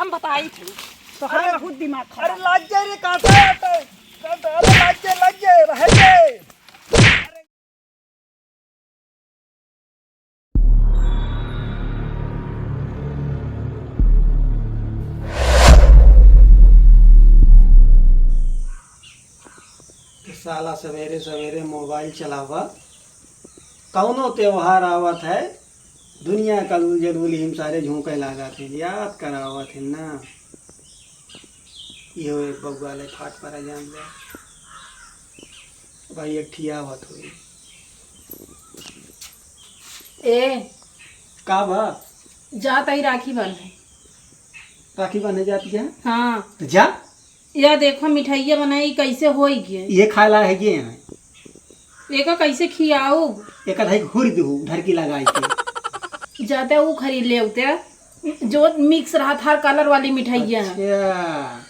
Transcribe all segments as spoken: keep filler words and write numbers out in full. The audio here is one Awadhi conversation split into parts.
हम बताई थे, तोहार अरे, बहुत दिमाग खराब। अरे लाग जाए रे, काटा है तो, काटा, अरे लाग जाए, लाग जाए, रह जाए। कि साला सवेरे सवेरे मोबाइल चलावा, कौनो त्योहार आवत है, दुनिया का उलझल उलहिम सारे झोंके लागत है, याद करावत है ना। इहो एक बउआ ले फाट पर जान ले। भाई एक ठिया आवत हुई। ए, का बा? जा तई राखी बांधे। राखी बांधे जाती है? हाँ। तो जा। या देखो मिठाइया बनाई कैसे होई गए। ये खाए ला है ये है। एका कैसे खियाऊ? एका धाई घुर दू ढरकी लगाई के। जाते वो खरीद ले होते जो मिक्स रहा था कलर वाली मिठाइया। अच्छा,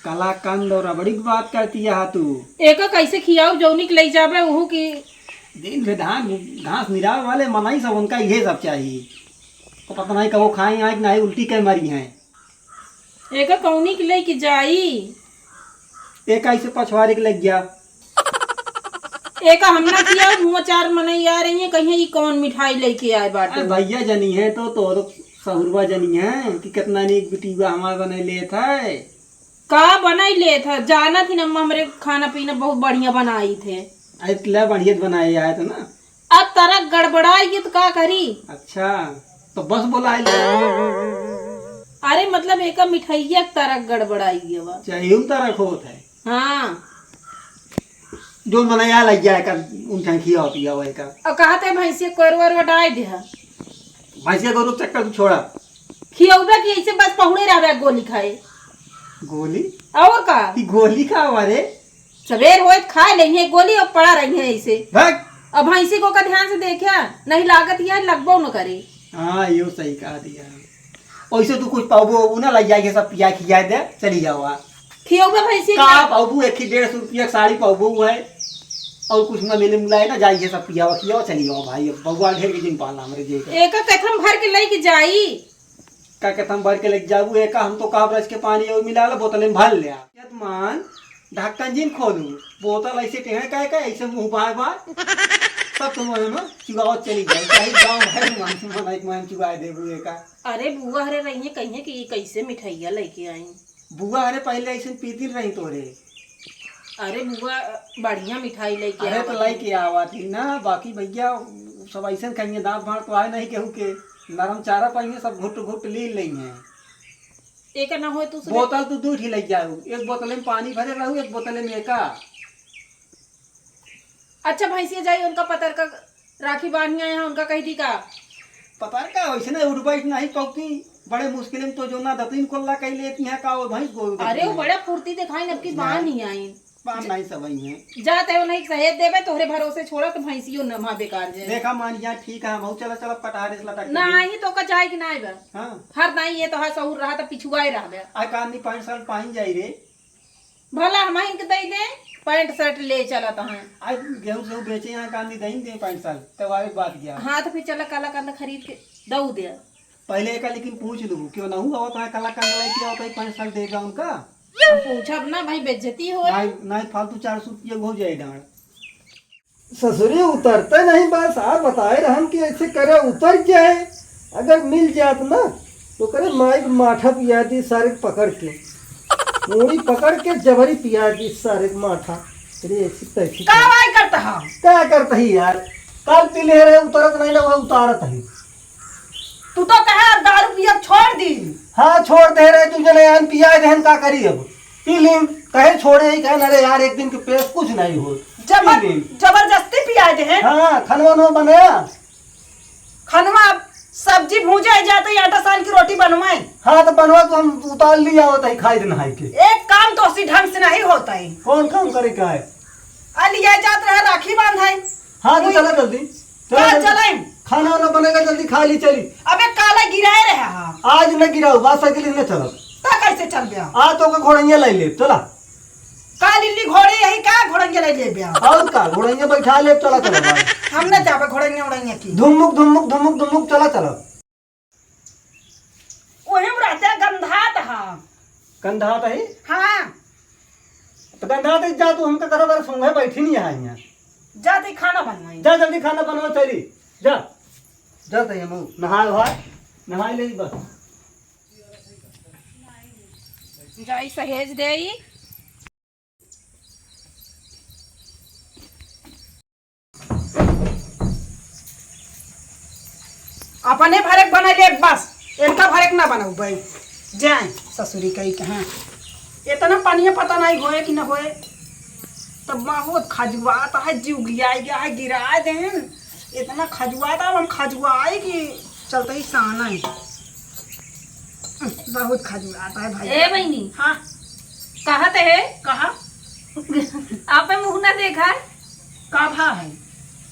कलाकंद और रबड़ी की बात करती है तू। एका कैसे खियाऊ जौनी के ले जाबे उहू की। दिन भे धान घास निरावे वाले मनई सब उनका इहे सब चाहिए। तो पता नहीं कबो खाई आए कि नहीं उल्टी के मरी हैं। एका कौनी के लेके जाई? एका ऐसे पछवारे के लग गया। एका हम ना किया, मुँह चार मनई आ रही हैं, कहीं ई कौन मिठाई लेके आए बाटे। अरे भैया जनी है तो, तो सहुरवा जनी है कि कितना नीक बिटिया हमार बने लेत है। का बनाई लेत है? जानत ही ना अम्मा हमरे खाना पीना बहुत बढ़िया बनाई थे। अरे ले बढ़िया बनाए आए तो ना। अब तरक गड़बड़ाई गई तो का करी? अच्छा, तो बस बोला है। अरे मतलब एका मिठाइया के तरक गड़बड़ाई गई बा। चाहिए तरक होत है। हाँ। जो मने यहाँ लग जाए कर उन ठन खिया पिया हुआ का। और कहा थे भैंसिया कोरवा रोवा डाय दे है। भैंसिया गोरू चक्कर तू छोड़ा। खियौबे कि ऐसे बस पहुड़े रहबे गोली खाए। गोली? और का? ई गोली का हवा रे? सवेर होए त खाए लेइहे गोली और पड़ा रहिहे ऐसे। भाग। अब भैंसी को का ध्यान से देखा, नहीं लागत यह लगबो न करे। हाँ, यो सही कहा दिया। वैसे तू कुछ पाबो, उ ना लग जाएगी, सब पिया खिया दे, चली जाओ आ। खियौबे भैंसी का का? पाबू, एक ही डेढ़ सौ रुपया के साड़ी पाबू है, और कुछ ना मिले मिलाए ना, जाइए सब पियावा खियावा, चली जाओ भाई, अब बउआ ढेर के दिन पाला हमरे जे का। एका कथम भर के लेके जाई। का कथम भर के लेके जाबू, एका हम तो काब रच के पानी और मिला ला, बोतल में भर ले आ। यजमान, ढक्कन जिन खोलू, बोतल ऐसे टेढ़े काहे का, ऐसे मुंह बाय बाय, सब तुम ओहे में चुगावत चली जाए, चाहे गाँव भर में मन, मन एक मन चुगाए देबू एका। अरे बुआ हरे रहिए, कहिए कि ई कैसे मिठाइया लेके आई। बुआ, अरे पहले ऐसे पीती रही तोरे। अरे बुआ, बढ़िया मिठाई लेके अरे तो आवत लेके है। आवा थी ना, बाकी भैया सब ऐसे कहिए दांत भाड़ तो आए नहीं केहू के, नरम चारा पाइए सब घुट घुट ले लेंगे। एक ना होए तू सुबह बोतल तू दू ठी ले जाऊ, एक बोतल में पानी भरे रहू, एक बोतल में एका। अच्छा भैंसिया जाई उनका पतर का राखी बांधिया यहाँ उनका कह दी का? पता है का, वैसे ना उठ बैठ नहीं पौती, बड़े मुश्किल में तो जो ना दतीन कोल्ला कह लेती हैं का, वो भैंस गोरू अरे वो देखती हैं। बड़ा फुर्ती दिखाई, अब की बांध नहीं आई। बांध नहीं सब आई हैं। जाते हो नहीं सहेज देबे, तोहरे भरोसे छोड़ा तो भैंसियो न माँ बेकार जाए। देखा मान जा, ठीक है, हम चला चला कटहरे से लटक के। नहीं तो का जाए कि नहीं बा? हाँ। हर नहीं ये तो है सहूर रहा तो पिछुआए रहबे। आ कान नहीं पाँच साल पाइन जाई रे। भला हम इनके दई दे, पैंट शर्ट ले चलत हैं। आज गेहूं सेहूं बेचे यहाँ काम नहीं दई दे पैंट शर्ट, तब आवे बात गया। हाँ, तो फिर चला कलाकंद खरीद के दऊ दे। पहले एका लेकिन पूछ लू, क्यों ना हुआ होता है कलाकंद लेके आओ तो पैंट शर्ट देगा उनका। हम पूछब ना भाई, बेइज्जती हो। नहीं, नहीं, फालतू चार सौ रुपये हो जाए डांड। ससुरी उतरते नहीं बस, आ बताए रहन कि ऐसे करे उतर जाए, अगर मिल जात ना तो करे माई के माठा पिया दी सारे के पकड़ के, मूड़ी पकड़ के जबरी पिया दी सारे के माठा। अरे ऐसी तैसी का कर। भाई करता है? का करता ही यार, काल पी ले रहे उतरत नहीं ना वह उतारत है। तू तो कहे अब दारू पियब छोड़ दी। हाँ, छोड़ दे रहे, तू जने आन पिया देहन, का करी अब? पी लीन, कहे छोड़े ही, कहे, "अरे यार, एक दिन के पेट कुछ नहीं हो।" जबर-, पी लीन। जबरदस्ती पिया देहन। हाँ, खनवा नवा बनाया। खनवा अब सब्जी भूंजे जाते ही आटा सान की रोटी बनवाए। हाँ, तो बनवा तो हम उतार लिया होता है, खाई दिन हाई के। एक काम तो उसी ढंग से नहीं होता है। कौन काम करे का है? आ लिया जात रहा राखी बांधाई। हाँ, तो वही। चला जल्दी। चला का जल्दी। चलाई? खाना वाना बनेगा, जल्दी खा ली, चली। अबे काला गिराए रहे हा। आज न गिराऊ, बात साइकिल न चलब। ता कैसे चल गया? आ तो का घोड़ैया लाई ले, चला। का लिल्ली घोड़े यही का घोड़ैया लाई ले बया? और का, घोड़ैया बैठा ले, चला, चला भाई। हम न जाबे घोड़ैया उड़ैया की। धुमुक, धुमुक, धुमुक, धुमुक, चला, चला। ओही में रहते गंधात ह। गंधात ही? हाँ। तो गंधात ही जा तू, हमका करा बार सूंघे बैठी नहीं है यहाँ। जा तई खाना बनवाई। जा जल्दी खाना बनवा चली। जा। जा तई हम नहाए वहाए, नहाए ले बस। जाई सहेज देई। अपने भरेक बनाई ले बस, इनका भरेक ना बनाऊ बई। जाए ससुरी कही के, हाँ। इतना पनिया पता नहीं होए कि ना होए। तब बहुत खजुआत है, जीव गिराए गया है, गिराए देहन। इतना खजुआत है, हम खजुआए कि चलते ही साना है। बहुत खजुआत है भाई। ए बहिनी। हाँ। कहा ते है? कहा? आपे मुँह ना देखा है? का भा है?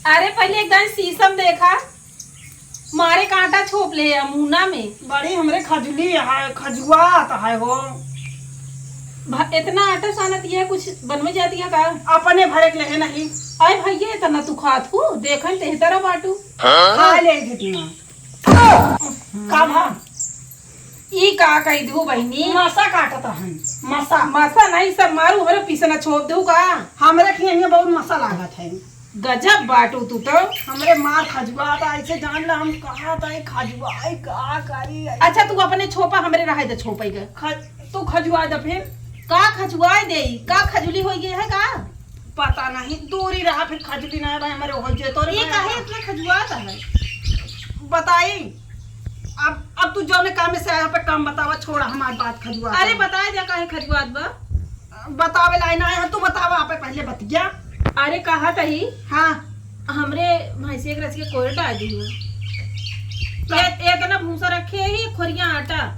अरे पहिले एक दाईं शीशम देखा, मारे काँटा छोप ले है मुँह ना में। बड़ी हमरे खजुली है, खजुआत है हो। भ-, इतना आटा सानत है, कुछ बनवे जाती है का? अपने भरेक लेहे नहीं। अरे भैया, इतना तू खात हू, देखन ते तरह बाटू। हाँ? खा ले घिटना। का भा? ई का कही दू बहिनी? मसा काटत रहन, मसा। मसा नहीं, सब मारू, हमरे पीसना छोप दू का? हमरे खिया बहुत मसा लागत है। गजब बाटू तू तो। हमरे मार खजुआत, ऐसे जान ला हम कहा था खजुआई का करी। अच्छा, तू अपने छोपा, हमरे रहे दे छोपई के। खज-, तू खजुआ दे फिर। का खजुआए देई? का खजुली होई गई है का? पता नहीं, दूरी रहा, फिर खजुली ना रहे, हमारे हो जे तोरे ये भाई काहे का। इतना खजुआत है? बताई, अब, अब तू जौने काम से आया पे काम बतावा, छोड़ा हमार बात खजुआत अरे है। बताए जा काहे खजुआत बा? बतावे लाई ना है, तू बतावा आपे पहिले बतिया। अरे कहा तही, हाँ। हमरे भैंसिया के रच के कोयर डाल दी हूँ। का? ए-, एतना भूसा रखे ही, खोरिया आटा।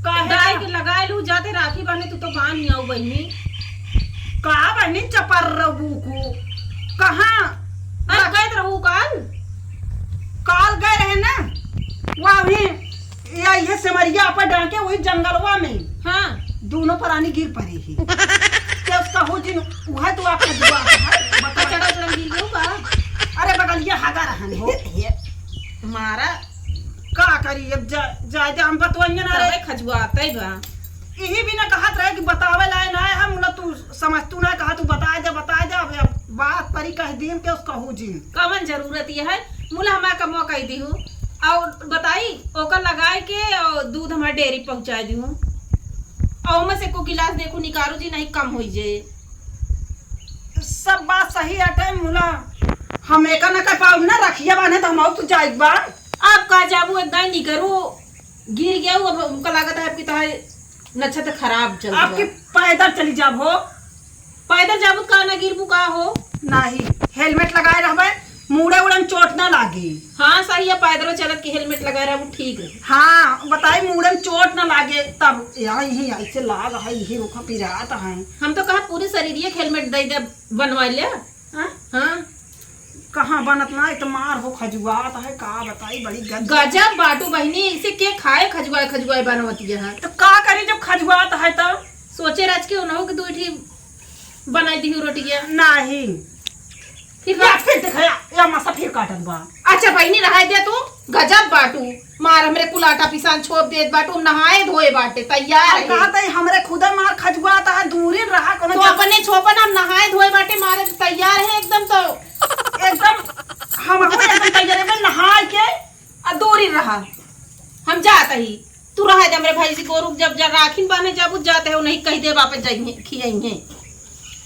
काहे डाल ना? के लगाए लू, जाते राखी बांधे, तू तो बांध ही आऊ बहिनी। का बहिनी चपर रहू को? कहाँ? अरे कहत रहू काल। काल गए रहे ना, वह भी या ये सेमरिया पर डांके वही जंगलवा में। हाँ। दोनों परानी गिर पड़ी ही। के उसका हो जिन, वह तो आपका जुआ है। बता। चढ़ा चढ़ा गिर गयो का? अरे बगलिया हगा रहन हो। मारा। का करी अब जा, जाए दे, हम बतवाइए ना रे। तबे खजुआते बा। यही भी ना कहत रहे कि बतावे लाए ना है, हम ना तू समझ तू ना कहा, तू बताए दे, बताए दे, अब, अब बात परी कह दिन के उसका हो जिन। कवन जरूरत ये है? मुला हमार कमवा कई दिहू। और बताई, ओकर लगाए के और दूध हमार डेयरी पहुँचाए दिहू। और ओमे से को गिलास देखू निकारू जी, नहीं कम होई जे। सब बात सही अटे मुला। हम एका न कर पाऊ ना, रखिया बांधे तो हम और तू जाइत बा। आप का जाबू, एक दाई निकरू, गिर गया, अब हमका लागत है आपकी तहार नक्षत्र खराब चल आपके बा। पैदल चली जाब हो। पैदल जाबू का ना गिरबू का हो? नाही, हेलमेट लगाए रहबे, मुड़े उड़न चोट ना लागी। हाँ, सही है, पैदल चलत के हेलमेट लगाए रहबू, ठीक है। हाँ, बताई, मुड़े में चोट ना लागे, तब यहाँ यही ऐसे लाग है, यही रुखा पिरात है। हम तो कहा पूरे शरीर एक हेलमेट दे दे बनवा ले। हाँ? हाँ। कहाँ बनत ना, इत मार हो खजुआत है, का बताई, बड़ी गंज। गजब बाटू बहिनी, इसे के खाए खजुआए, खजुआए बनवतिया है। तो का करी जब खजुआत है तो? सोचे रच के उन्हों के दू ठी बनाई दिहू रोटिया। नाही। फिर या बात फिर देख, या, या मासा फिर काटत बा। अच्छा बहिनी, रहाई दे तू, गजब बाटू। मार हमरे कुल आटा पिसान छोप देत बाटू, नहाए धोए बाटे, तैयार हम है। कहा तई हमरे खुदे मार खजुआत है, दूरी रहा कोनो तो जगह। अपने छोपन हम नहाए धोए बाटे, मारे तैयार है एकदम तो। एकदम हम हो एकदम तैयार है, नहाए के आ दूरी रहा। हम जात ही, तू रहा दे हमरे भाई से गोरू, जब जा राखिन बाने जाबू जाते हो, नहीं कह दे वापस जाइए, खियाइए।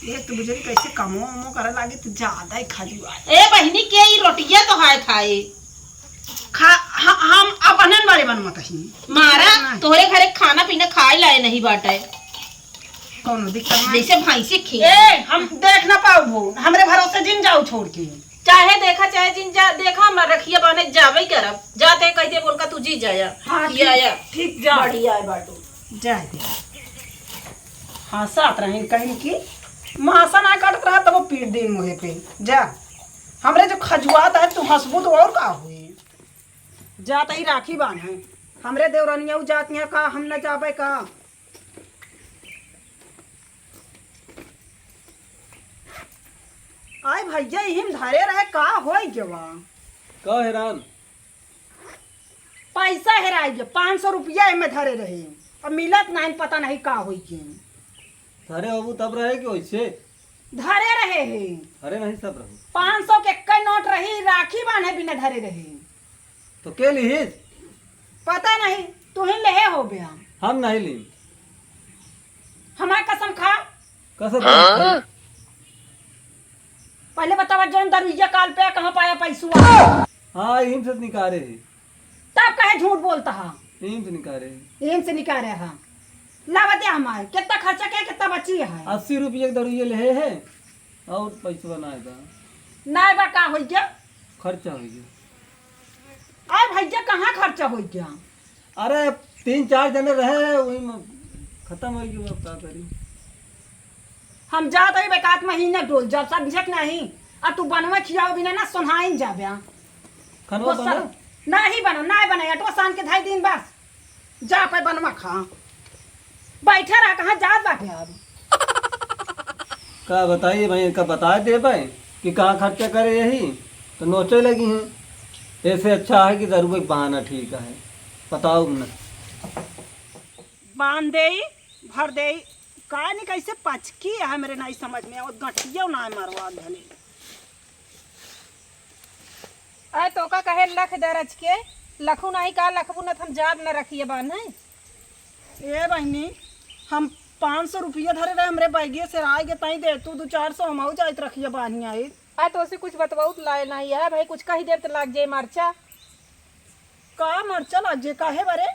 एक तो बुझे कैसे कमो उमो करे लागे, तू ज्यादा ही खजुआ। ए बहिनी, के ई रोटिया तो हाय खाए। खा, ह-, हम अपने बारे बनवत ही। मारा, नहीं। तोहरे घरे खाना पीना खाए लाए नहीं बाटे। कौनो दिक्कत नहीं। जैसे भैंसी खी। ए, हम देख ना पाऊ भो, हमरे भरोसे जिन जाऊ छोड़ के। चाहे देखा, चाहे जिन जा, देखा, हम रखिया बाने जाबे करब। जाते कह दे, बोल का तू जी जाया। हाँ, या, ठीक, या। ठीक, जा। बढ़िया है बाटू। जाए दे। हाँ, साथ रही कहीं की। मासा ना काटत रहा, तब वो पीट दिन मुँहे पे। जा। हमरे जो खजुआत है, तू हंसबू तो और का हुई? जात ही राखी बांधे। हमरे देवरनिया उ जात यहाँ का, हम न जाबे का? आय भैया, इहिम धरे रहे, का होई गवा? का हेरान? पैसा हेराई गया, पाँच सौ रुपया एमे धरे रहे। अब मिलत नाहीं, पता नहीं का होई के। धरे होबू तब रहे कि वैसे? धरे रहे है। धरे नहीं सब रहे। पाँच सौ के एक्कै नोट रही, राखी बान्हे बिना धरे रहे। तो के लिहिस? पता नहीं, तू ही लेहे होबे। हम नहीं लीन। हमार कसम खा। कसम खा। पहले बतावा, जौन दरुइया काल पे कहाँ पाया पैसुआ? हाँ, इम से निकारे है। तब कहे झूठ बोलता हा? इम से निकारे है। इम से निकारे हा। लावा दे हमारे, कितना खर्चा किया, कितना बची है? अस्सी रुपये के दरुइया लेहे है और पैसवा ना आएगा। ना बा, का होई गया? खर्चा होई गया। अरे भैया, कहाँ खर्चा होई गया? अरे, तीन चार जने रहे, वही में खत्म होई गया, अब का करी? हम जात हई बेकात महीना डोल, जब समझे के नहीं, आ तू बनवा खियाओ बिना ना सोन्हाइन जाबे। खनवा गुस्सा बना? नहीं बना, नहीं बना, अटवा सान के धाई दिन बस। जा पे बनवा खा। बैठे रह, कहाँ जात बाटे अब? का बताइए भाई, इनका बता दे भाई कि कहाँ खर्चा करे यही, तो नोचे लगी हैं। ऐसे अच्छा है कि जरूर एक बहाना ठीक है। बताओ न। बांध देई, भर देई, का नहीं कैसे पचकी है, मेरे नहीं समझ में आवत, गठिया ना मरवा धले। अरे तोका कहे लख दरज के, लखू नहीं का लखबू न त हम जाब न रखिए बान्हे। ए बहिनी, हम पाँच सौ रुपया धरे रहे हमरे बैगिए से आए के ताई दे तू दो चार सौ हमहू जाइत रखिए बान्हे आई। अरे तोसे कुछ बतवाउत लाए नहीं है भाई, कुछ कही देब त लाग जाए मरचा। का मरचा लाग जे, काहे बरे?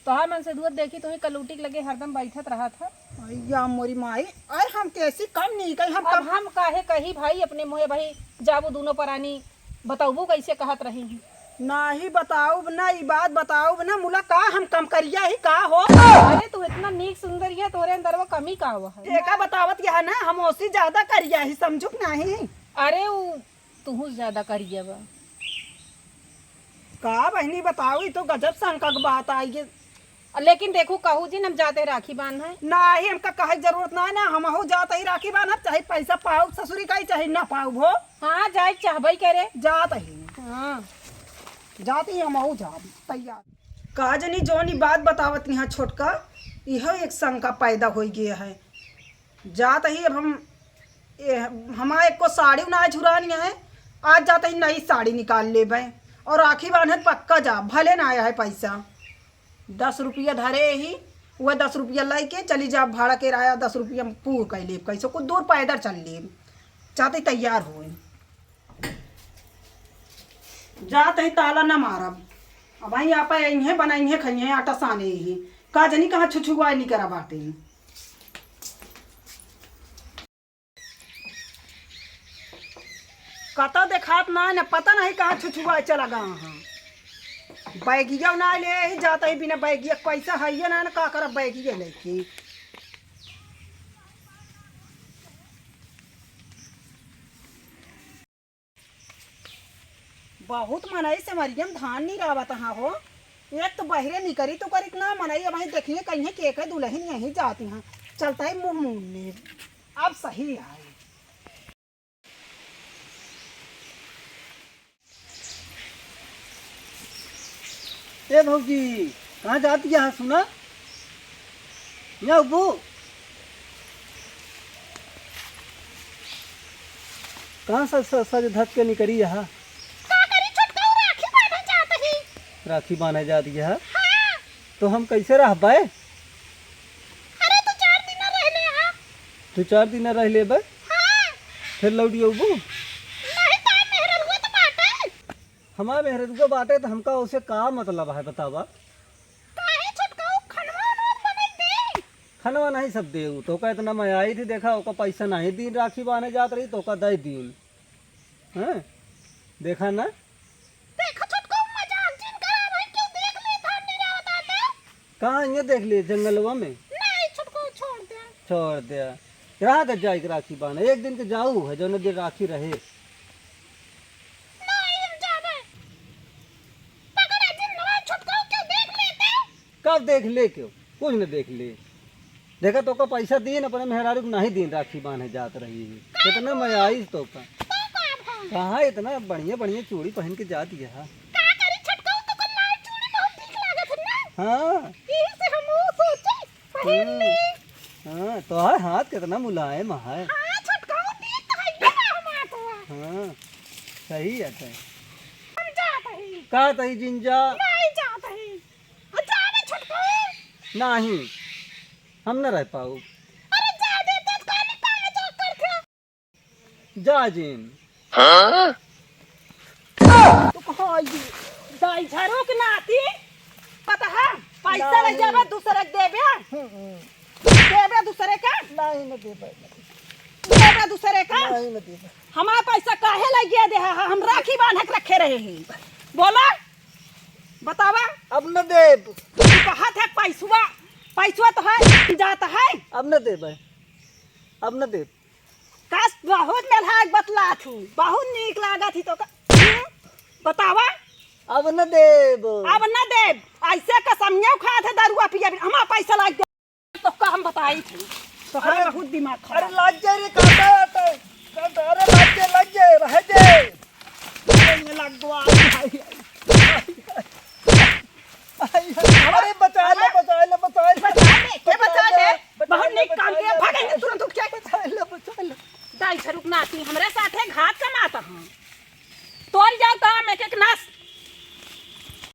तोहार मन से दुअत देखी तुही कलूटी के लगे हरदम बैठत रहत ह। अय्या मोरी माई, अरे हम कैसी कम नहीं कही, हम अब कम हम काहे कही भाई अपने मुँहे भाई, जाबू दूनो परानी, बतौबू कैसे कहत रही हूँ। नाही बताउब ना, ई बात बताउब ना, मुला का हम कम करिया ही का हो? अरे तू इतना नीक सुंदर है, तोरे अंदर वो कमी का हुआ है? एका बतावत यह ना, हम ओसी ज्यादा करिया ही, समझुक नहीं। अरे उ तुहू ज्यादा करिया बा। का बहिनी बताओ, ई तो गजब शंका के बात आई है। लेकिन देखू कहू जिन हम जाते राखी बांधे। नाही, हमका कहे के जरूरत ना है ना, हमहू जात ही राखी बांधब, चाहे पैसा पाउब ससुरी का ही, चाहे ना पाउब हो। हाँ, जाए चाहबे करे। जात ही। हाँ। जात ही हमहू जाब, तैयार। का जनी जौन ई बात बतावत यहाँ छोटका, इहो एक शंका पैदा होई गया है। जात ही अब हम, ए, हमार एको साड़ी ना झुरानी है, आज जात ही नई साड़ी निकाल लेबे और राखी बांधे पक्का जा, भले ना आया है पैसा। दस रुपया धरे ही, वह दस रुपया लइके चली जा, भाड़ा किराया दस रुपया में पूर कर लेब, कैसे कुछ दूर पैदल चल लेब। जात ही तैयार होई। जात ही ताला न मारब। अब वहीं आप अइहें, बनइहें, खइहें, आटा साने ही। का जनी कहाँ छुछुआई निकरा बाटे। कतौ देखात ना, न पता नहीं कहाँ छुछुआई चला गा हाँ। बैगिया ना ले ही जात ही बिना बैगिया, पैसा है ये ना, न का करब बैगिया लेके। बहुत मनई से मरियम धान निरावत हाँ हो। एक तो बहिरे निकरी तो करित ना मनई, अब वहीं देखिए कहीं के के दुल्हन यहीं जाती हाँ। चलता है मुँह मूड़ ले। अब सही है। ए भौजी, कहाँ जाती है? सुना, यहाँ उबू। कहाँ सज, सज, सज धज के निकरी है? का करी छोटका, राखी बांधे जात ही। राखी बांधे जाती है? हाँ। तो हम कैसे रहबे? अरे, दो चार दिन रह ले, हाँ। दो चार दिन रह लेबे? हाँ। फिर लौट अउबू? नहीं, तो मेहररुआ तो बाटे। हमार मेहररुआ बाटे, तो हमका उसे का मतलब है, बतावा? काहे छोटका, खनवा उनवा बनाई दे? खनवा नहीं सब देऊ, तो का इतना मैं आई थी, देखा, ओका पैसा नहीं दीन, राखी बांधे जात रही, तो का दे दीन। हैं? देखा ना? देखो छोटको, मजाक जिन करा भाई, क्यों देख ले था, नहीं रहता था। कहाँ ये देख ले, जंगलवा में? नहीं छोटको, छोड़ दे। छोड़ दे। रहा दे जाए के राखी बांधे, एक दिन के जाऊ है, जौन दिन राखी रहे। नहीं, हम जाबे। पकड़ा जिन नवा छोटको, क्यों देख लेते? कब देख ले क्यों? कुछ न देख ले। देखा तो का पैसा दीन, अपने मेहरारू को नहीं दीन, राखी बांधे जात रही है। कितना मैं आइस तो का। तो का भा? कहाँ इतना बढ़िया बढ़िया चूड़ी पहन के जाती है, हाँ? का करी छोटकऊ, तो का लाल चूड़ी बहुत ठीक लागत है ना? हाँ। यही से हम हम्म। हाँ, तोहार हाथ कितना मुलायम है। हाँ, छोटकऊ, ठीक तो है, ये ना हमार तो। हाँ, सही है तो। हम जात ही। का तही जिंजा? नहीं जात ही। आ, जा ना छोटकऊ। नहीं, हम न रह पाऊ। अरे जा दे, दे, काहे, काहे जा करके? जा जिन। हाँ? तो कहाँ ये? दाई झाड़ू के नाती, पता है, पैसा ले नहीं। जाबे, दूसरे के देबे। हम्म, हम्म। देबे दूसरे का? नहीं, न देबे। देबे दूसरे का? नहीं, न देबे। हमार पैसा काहे ले गया दे? हम राखी बांध के रखे रहे हैं। बोला, बतावा। अब न देब। तू कहत है पैसवा, पैसवा तो है, जात है। अब न देबे, अब न देब। कस बहुत मेलहाक बतलात हूँ, बहुत नीक लागत ही तो का, हम्म? बतावा। अब न देब। अब न देब, ऐसे कसमियों खात है, दरुआ पिया भी, हमार पैसा लाग गया। तो का हम बताई थी, तो अरे, हमारा बहुत दिमाग खराब। अरे लाग जाए रे, काटा आता है। काटा, अरे लाग जाए, लाग जाए, रह जाए। अरे ये लाग गवा, आई, आई, आई, आई। अरे बचा ले, बचा ले, बचा ले। बचा ले, के बचा ले? बचा बहुत ले, नीक काम बचा किया, ले, भाग बचा यहाँ ले। तुरंत उठ के। बचा ले, बचा ले। दाई झरुक नाती, हमरे साथे घात का माता हूँ। तोर जाओ काम एक एक नस